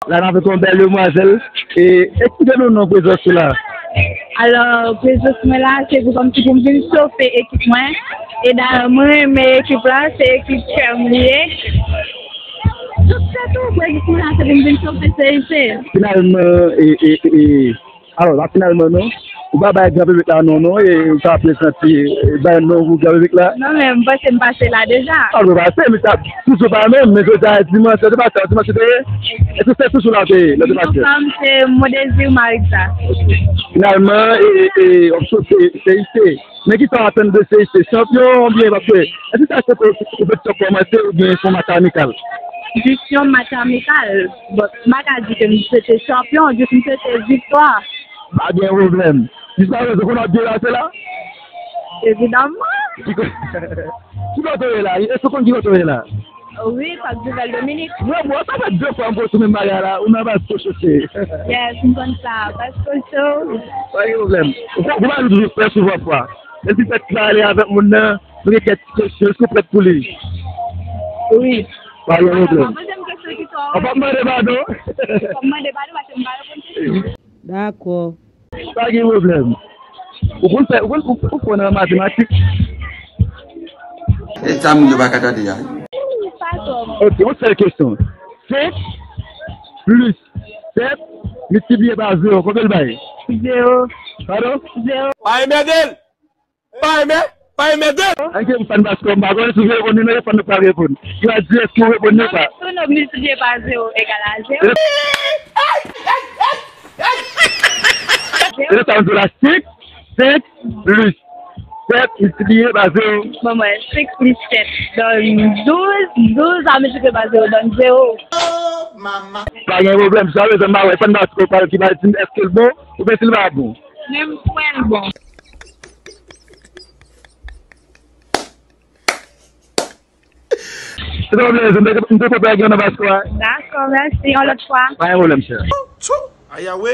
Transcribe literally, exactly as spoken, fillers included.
La n avèk yon bèl demwazèl. E eksplike nou non prezans ou la. Alò, prezans mwen la, se pou kòmsi pou m vin chofe ekip mwen. E dayè, mwen renmen ekip la, se ekip kè m li ye. Tout se tou, prezans mwen la, se pou m vin chofe C I C. Finalman, e, e, e, alò, pa finalman non, ou pa bay gran piblik la non, non, e ou ka prezante, e, bay non pou gran piblik la. Non, men m panse m pase la deja. Alò, pase, men sa, toujou pa menm, men jodi a dimanch, se pa sa, dimanch se te ye? Èske se toujou la w te ye, lè w te pase? Non, pa m, se Mondésir Maritza. Finalman, e, e, e, w ap sot C I C. Men kisa w atann de C I C? Chanpyon oubyen paske, èske sa se pou, pou, pou kòmanse oubyen se yon match amikal? Jis yon match amikal. Bon, m pa ka di ke m swete chanpyon, jis m swete viktwa. Pa gen pwoblèm. Jis la, ou konn w ap byen pase la? Evidaman. Ki ko-, ki kote w ye la? Èske w konn ki kote w ye la? Wi, Pak Jouvèl Dominik. Mwen, bon, sa fè de fwa m poze sou menm bagay la, ou nan baz kochoche. Yes, m konn sa, baz kocho. Pa gen pwoblèm. Ou konn, ou pa toujou fè souvwa fwa. Menm si fèt la ale avèk moun nan, nou gen kèk ti kesyon, èske w prèt pou li? Wi. Pa gen pwoblèm. Poze m kesyon ki twò. Ou p ap mande padon? Ou p ap mande padon paske m pa reponn kesyon. Dakò. Pa gen pwoblèm. Ou konn fè, ou konn, ou, ou fò nan matematik? E sa moun yo pa ka tande a. Pa twò. Ok, yon sèl kesyon. Senk plis sèt miltipliye pa zewo, konbyen l bay? Zewo. Padon? Zewo. Pa enmède l! Pa enmède l! Ann gen fann baskò, m pa konnen si w reponn li, men fann nou pa reponn. Yo a di èske w reponn li ou pa. Non, men si w miltipliye pa zewo egal a zewo. E sa m di w la, senk, senk plis sèt miltipliye pa zewo. Bon, mwen, senk plis sèt donn douz, douz a miltipliye pa zewo donn zewo. Pa gen pwoblèm, sa vle di m pa wè fann baskò pa ki pa di m èske l bon oubyen si l pa bon. Men m kwè l bon. Se te yon plezi, m te, m te kontan ak yon nan baskò a. Dakò, mèsi, yon lòt fwa. Pa gen pwoblèm, chè. Ayawe!